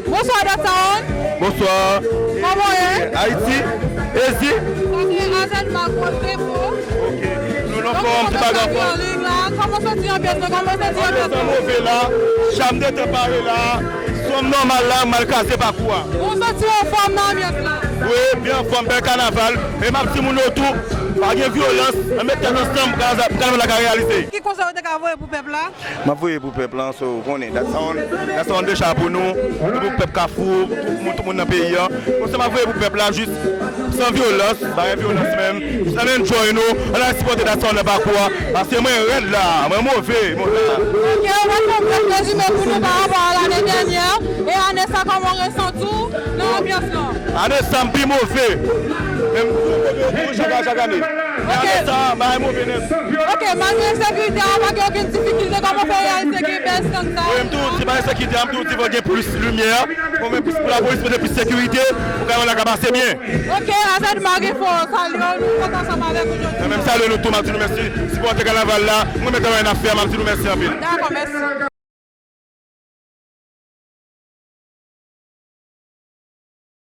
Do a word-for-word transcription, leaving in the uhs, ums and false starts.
Bonswa, Dot Sound. Bonswa. Kòman w ye? Ayiti, Ezi. Sa se Azèn Magwòt Defo. Ok. Nou nan fòm, ti bagay fò. Kòman w santi anbyans la? Kòman w santi anbyans la? Anbyans lan move la. Cham de tan pare la. Sòm nòmal la, m al kraze pakou a. Ou santi w anfòm nan anbyans la? Wi, byen anfòm, bèl kanaval. E m ap di moun yo tou, pa gen vyolans, ann met tèt ansanm pou kanaval la ka reyalize. Ki konsèy ou te ka voye pou pèp la? M ap voye pou pèp la, so, ou konnen, dat sa on, dat sa on deja pou nou, nou pou pèp Kafou, pou tout moun, tout moun nan peyi a. Konsèy m ap voye pou pèp la, jis san vyolans, pa gen vyolans menm, jis ann enjoy nou, ann al sipòte dat sa on nan pakou a, paske mwen rèd la, mwen move, mwen la. Ok, ou pa fè yon brèf rezime pou nou pa rapò a lane dènyè, e ane sa kòman w resanti w nan anbyans lan? Ane sa m pi move, men m toujou move, toujou chak, chak ane. Men ane sa, bagay move nèt. Ok, malgre ensekirite a, pa gen okenn difikilte, kòman w fè reyalize gen bèl stand sa? Wi, m toujou di, pa ensekirite a, m toujou di fò gen plis limyè, fò gen plis, pou lapolis mete plis sekirite, pou kanaval la ka pase byen. Ok, Azèn Magwòt Defo, salye w, nou kontan ansanm avèk ou jodi a. Mwen menm, salye nou tou, m ap di nou mèsi, sipòte kanaval la, mwen menm travay n ap fè a, m ap di nou mèsi anpil. Dakò, mèsi.